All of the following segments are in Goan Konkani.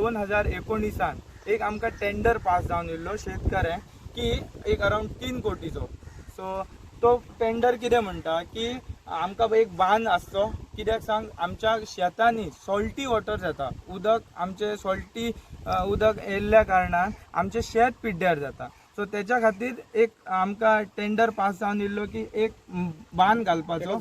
2019 एक आमकां टेंडर पास जावन येयल्लो शेतकऱ्यांक की एक अरावंड 3 कोटीचो. सो तो टेंडर कितें म्हणटा की आमकां एक बांद आसचो. कित्याक सांग, आमच्या शेतांनी सॉल्टी वॉटर जाता, उदक आमचें सॉल्टी उदक येयल्ल्या कारणान आमचें शेत पिड्ड्यार जाता. सो तेच्या खातीर एक आमकां टेंडर पास जावन येयल्लो की एक बांद घालपाचो,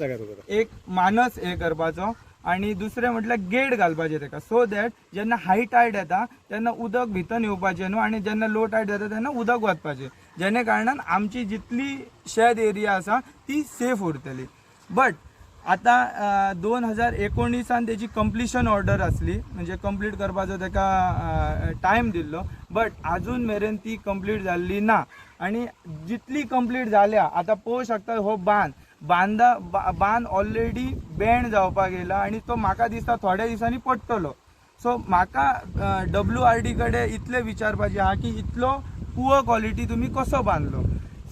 एक मानस हे करपाचो आनी दुसरें म्हटल्यार गेट घालपाचें तेका, सो that जेन्ना हाय टायड येता तेन्ना उदक भितर येवपाचें न्हू आनी जेन्ना लो टायड जाता तेन्ना उदक वचपाचें, जेणे कारणान आमची जितली शेत एरिया आसा ती सेफ उरतली. बट आतां 2019 तेजी कंप्लिशन ऑर्डर आसली, म्हणजे कंप्लीट करपाचो तेका टायम दिल्लो, बट आजून मेरेन ती कंप्लीट जाल्ली ना. आनी जितली कंप्लीट जाल्या, आतां पळोवंक शकता, हो बांद बांदा बांद ऑलरेडी बँड जावपाक येयला आनी तो म्हाका दिसता थोड्या दिसांनी पडटलो. सो म्हाका डब्ल्यू आर डी कडेन इतलें विचारपाचें आहा की इतलो पुअर क्वॉलिटी तुमी कसो बांदलो?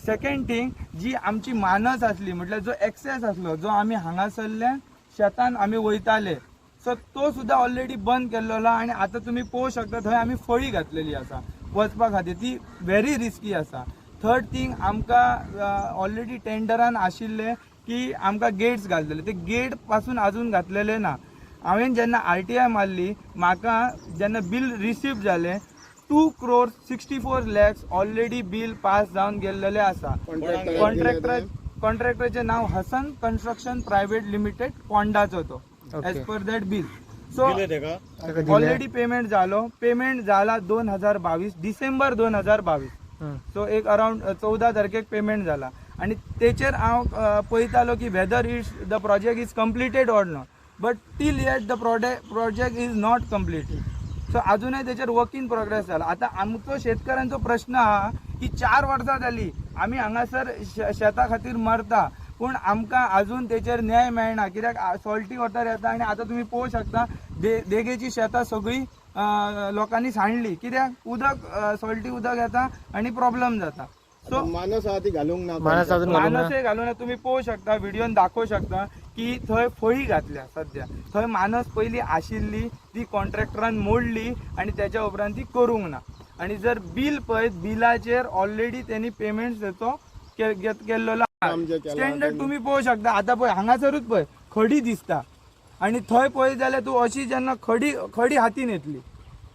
सेकंड थिंग, जी आमची मानस आसली, म्हटल्यार जो एक्सेस आसलो, जो आमी हांगासरल्यान शेतान आमी वयताले, सो तो सुद्दां ऑलरेडी बंद केल्लो आनी आतां तुमी पळोवंक शकता, थंय आमी फळी घातलेली आसा वचपा खातीर, ती व्हेरी रिस्की आसा. थर्ड थिंग, आमकां ऑलरेडी टेंडरान आशिल्ले की आमकां गेट्स घालतले, ते गेट पासून अजून घातलेले ना. हांवें जेन्ना आरटीआय मारली, म्हाका जेन्ना बील रिसीव जालें, 2 crore 64 lakhs already bill pass जावन गेल्लेले आसा. कॉन्ट्रॅक्टर, कॉन्ट्रॅक्टराचें नांव हसन कन्स्ट्रक्शन प्रायव्हेट लिमिटेड, पोंडाचो तो. As per that bill, so already payment जालो, पेमेंट जाला 2022, डिसेंबर 2022. सो एक अरावंड 14 तारखेक पेमेंट जाला आनी तेचेर हांव पळयतालो की whether it's the project is completed or not, but till yet the project is not completed. So अजूनय तेचेर वर्क इन प्रोग्रेस जाला. आतां आमचो शेतकऱ्यांचो प्रश्न आहा की 4 वर्सां जाली आमी हांगासर शेता खातीर मरता, पूण आमकां अजून तेचेर न्याय मेळना, कित्याक सॉल्टी वॉटर येता आनी आतां तुमी पळोवंक शकता, देगेची शेतां सगळीं लोकांनी सांडली, कित्याक उदक, सॉल्टी उदक येता आनी प्रॉब्लम जाता. सो मानस आहा ती घालूंक ना. मानस अजून घालूंक ना. मानसय घालून तुमी पळोवंक शकता, व्हिडियोन दाखोवंक शकता की थंय फळी घातल्या. सद्या थंय मानस पयलीं आशिल्ली, ती कॉन्ट्रॅक्टरान मोडली आनी तेच्या उपरांत ती करूंक ना. आनी जर बील पळयत, बिलाचेर ऑलरेडी तेणी पेमेंट तेचो केल्लो. काम जें केलां. स्टँडर्ड तुमी पळोवंक शकता. आतां पळय, हांगासरूच पळय, खडी दिसता आनी थंय पळयत जाल्यार तूं अशी जेन्ना खडी खडी हातीन येतली.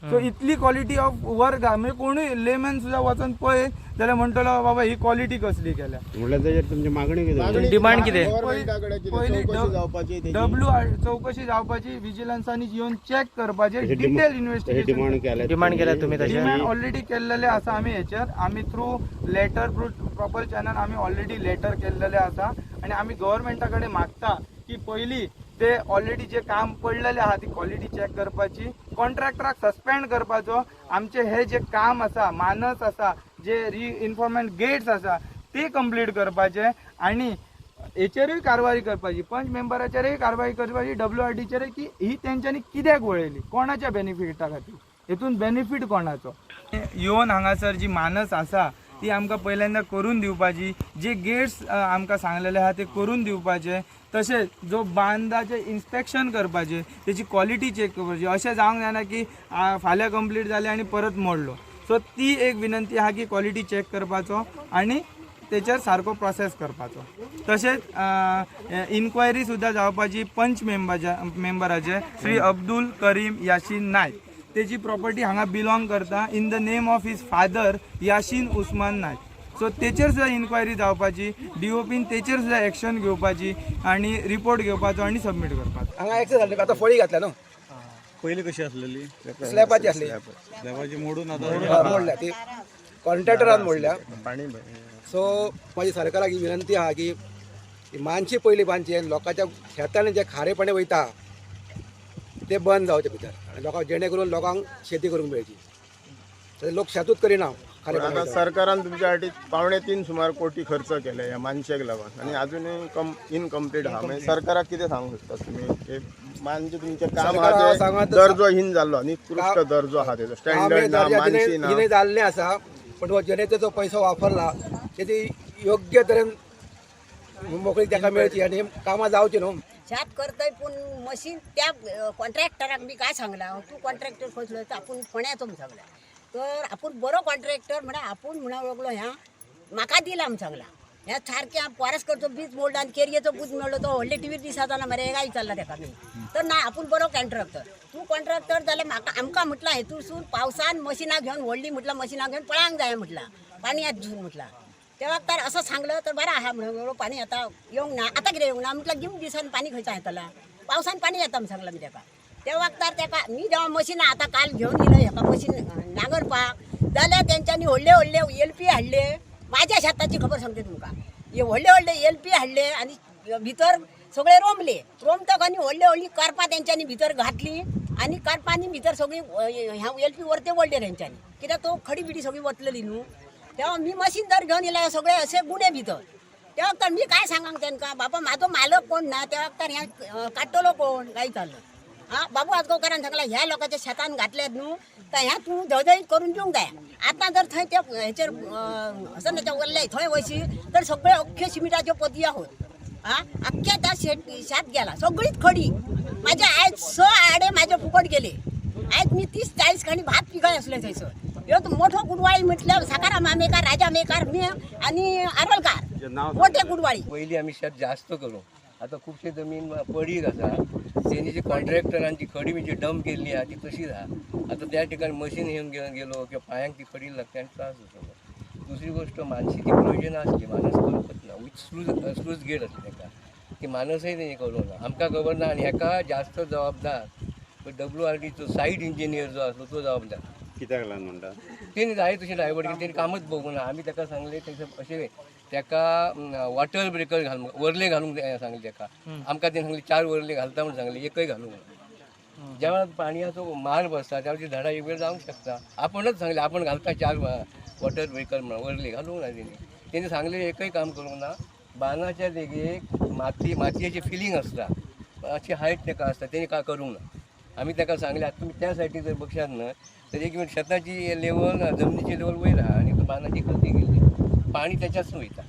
सो इतली क्वॉलिटी ऑफ वर्क, म्हणजे कोणूय लेमन सुद्दां वचून पळयत जाल्यार म्हणटलो, बाबा, ही क्वॉलिटी कसली केल्या. म्हणल्यार तेजेर तुमची मागणी कितें? मागणी डिमांड कितें? गव्हर्नमेंटा कडेन कितें? पयलीं चवकशी जावपाची तेजी. डब्ल्यू आर चवकशी जावपाची, विजिलन्सानी येवन चॅक करपाचें, डिटेल तशें इन्व्हेस्टिगेशन. डिमांड केल्या? डिमांड केल्या तुमी तशें? डिमांड ऑलरेडी केल्लेले आसा आमी हेचेर. आमी through letter, proper channel आमी ऑलरेडी लेटर केल्लेले आसा आनी आमी गव्हर्मेंटा कडेन मागता की पयली ते ऑलरेडी जे काम पडलेले आहा ती क्वॉलिटी चॅक करपाची, कॉन्ट्रॅक्टराक सस्पेंड करपाचो, आमचे हे जे काम आसा, मानस आसा, जे रिइन्फोर्समेंट गेट्स आसा ते कंप्लीट करपाचे आनी हेचेरूय कारवाय करपाची, पंच मेंबराचेरूय कारवाय करपाची, डब्ल्यू आर डीचेरूय, की ही तेंच्यांनी कित्याक वळयली, कोणाच्या बेनिफिटा खातीर, हेतून बेनिफीट कोणाचो. येवन हांगासर जी मानस आसा ती आमकां पहिल्यांदा करून दिवपाची, जे गेट्स आमकां सांगलेले आहा ते करून दिवपाचे, तशेंच जो बांदाचे इन्स्पेक्शन करपाचें, तेची क्वॉलिटी चॅक करपाची. अशें जावंक जायना की फाल्यां कंप्लीट जालें आनी परत मोडलो. सो ती एक विनंती आहा की क्वॉलिटी चॅक करपाचो आनी तेचेर सारको प्रोसेस करपाचो. तशेंच इन्क्वायरी सुद्दां जावपाची पंच मेंबराचे, श्री अब्दुल करीम याशीन नायक. तेजी प्रॉपर्टी हांगा बिलोंग करता in the name of his father Yasin Usman Naik. So तेचेर सुद्दां इन्क्वायरी जावपाची, डीओपीन तेचेर सुद्दां एक्शन घेवपाची आनी रिपोर्ट घेवपाचो आनी सबमीट करपाचो. हांगा एक्सेस जाले, आतां फळी घातल्या न्हू. पयली कशी आसलेली? स्लॅबाची आसली. स्लॅबाची मोडून आतां मोडल्या ती, कॉन्ट्रॅक्टरान मोडल्या. सो म्हाजी सरकाराक ही विनंती आहा की ही मानशी पयली बांदची आनी लोकांच्या शेतांनी जे खारेपणे वयता ते बंद जावचे भितर आनी लोकांक, जेणे करून लोकांक शेती करूंक मेळची. तशें लोक शेतूच करिना. पण आता खारेपण. सरकारान तुमच्या साठी 2.75 सुमार कोटी खर्च केले ह्या मानशेक लागून आनी अजूनय कम इनकम्प्लीट आहा. मागीर सरकाराक कितें सांगूंक सोदता तुमी की मानचे तुमचें काम सरकाराक आहा ते सांगात दर्जोहीन जाल्लो, निकृश्ट दर्जो आहा तेजो, स्टँडर्ड ना, मानशी ना. हिने जाल्लें आसा, पण हो जेणे जो पयसो वापरला तेजी योग्य तरेन मोकळीक ताका मेळची आनी कामां जावची न्हू. शेत करतय पूण मशीन त्या कॉन्ट्रॅक्टराक मी काय सांगला, तूं कॉन्ट्रॅक्टर खंयसलो तर आपूण फोण्याचो म्हूण सांगला, तर आपूण बरो कॉन्ट्रॅक्टर म्हळ्यार आपूण म्हणून वगलो ह्या म्हाका दिला म्हूण सांगला. ह्या सारकें पोरस्करचो बीज मोडला आनी केरयेचो बीज मोडलो तो व्हडले टिवीर दिसता ना मरे, काय विचारला तेका मी, तर ना आपूण बरो कॉन्ट्रॅक्टर, तूं कॉन्ट्रॅक्टर जाल्यार म्हाका आमकां म्हटलां हेतूरसून पावसान मशिनां घेवन व्हडली म्हटलां मशिनां घेवन पळांक जाय म्हटलां पाणी येत दिसून म्हटलां. त्या वखतार असं सांगलं तर बरं आहा म्हणून पाणी आता येवंक ना, आतां कितें येवंक ना म्हटलं, गिम दिसान पाणी खंयच्यान येतलां, पावसान पाणी येता म्हूण सांगलां मी तेका. त्या वखतार तेका मी जेव्हा मशिनां आतां काल घेवन येयलो हेका मशीन नांगरपाक, जाल्यार तेंच्यांनी व्हडले व्हडले एल पी हाडले. माझ्या शेताची खबर सांगते तुमकां, हे व्हडले व्हडले एल पी हाडले आनी भितर सगळे रोमले, रोमतक आनी व्हडले व्हडली करपां तेंच्यांनी भितर घातली आनी करपांनी भितर सगळी ह्या एल पी वरते वडले तेंच्यांनी, कित्याक तो खडी बिडी सगळी वतलेली न्हू. तेव्हा मी मशीन जर घेवन येयल्यार सगळे असे गुणे भितर. त्या वखतार मी काय सांगांक तेंकां, बाबा म्हाजो मालक कोण ना, त्या वखतार ह्या काडटलो कोण काय विचारलं. हा बाबू आजगांवकारान सांगला ह्या लोकांच्या शेतान घातल्यात न्हू तर ह्या तूं धवधवीत करून दिवंक जाय. आतां जर थंय त्या हेचेर हसनाच्या वरले थंय वयशी तर सगळे अख्खे शिमिटाच्यो पोतयो आहोत. हा अख्ख्या त्या शेत गेला सगळीच खडी. माझ्या आयज 6 आडे माझे फुकट गेले. आयज मी 30-40 खाणी भात पिकाय असले थंयसर. ह्यो मोठो कुडवाळी म्हटल्यार सकाराम आमेकार, राजा मेकार, मी आनी आरोलकार मोठे कुडवाळी. पयलीं आमी शेत जास्त करू, आतां खुबशे जमीन पडीक आसा, तेणी जी कॉन्ट्रॅक्टरान जी खडी म्हणजे डंप केल्ली आहा ती तशीच आहा. आतां त्या ठिकाणी मशीन घेवन गेलो किंवा पांयांक ती खडी लागता आनी त्रास जातलो. दुसरी गोष्ट मानशी ती प्रोविजन आसली, मानस करूंकच ना, विथ स्लूज गेट आसली ताका, ती मानसय तेणी करूंक ना, आमकां खबर ना. आनी हेका जास्त जबाबदार WRDचो सायट इंजिनियर जो आसलो तो जबाबदार. कित्याक लागून म्हणटा तेणी जाय तशें डायवर्ट केलें, तेणी कामच बघूंक ना. आमी ताका सांगलें तें अशें ताका वॉटर ब्रेकर घालूंक वरले घालूंक सांगलें ताका, आमकां तेणी सांगलें 4 वरले घालता म्हूण सांगलें, एकय घालूंक ना. ज्या वेळार पाणयाचो मार बसता त्या वेळार झाडां एक वेळ जावंक शकता. आपणच सांगलें आपण घालता 4 वॉटर ब्रेकर म्हणून, वरले घालूंक ना. तेणी तेणी सांगलें एकय काम करूंक ना. बांदाच्या देगेक मातयेचें फिलींग आसता, अशी हायट ताका आसता, तेणी काय करूंक ना. आमी ताका सांगलें आतां तुमी त्या सायडीन जर बघशात न्हय तर एक मिनिट शेताची लेवल जमनीची लेवल वयर आहा आनी बांदाची खालती गेल्ली, पाणी त्याच्याच वयता.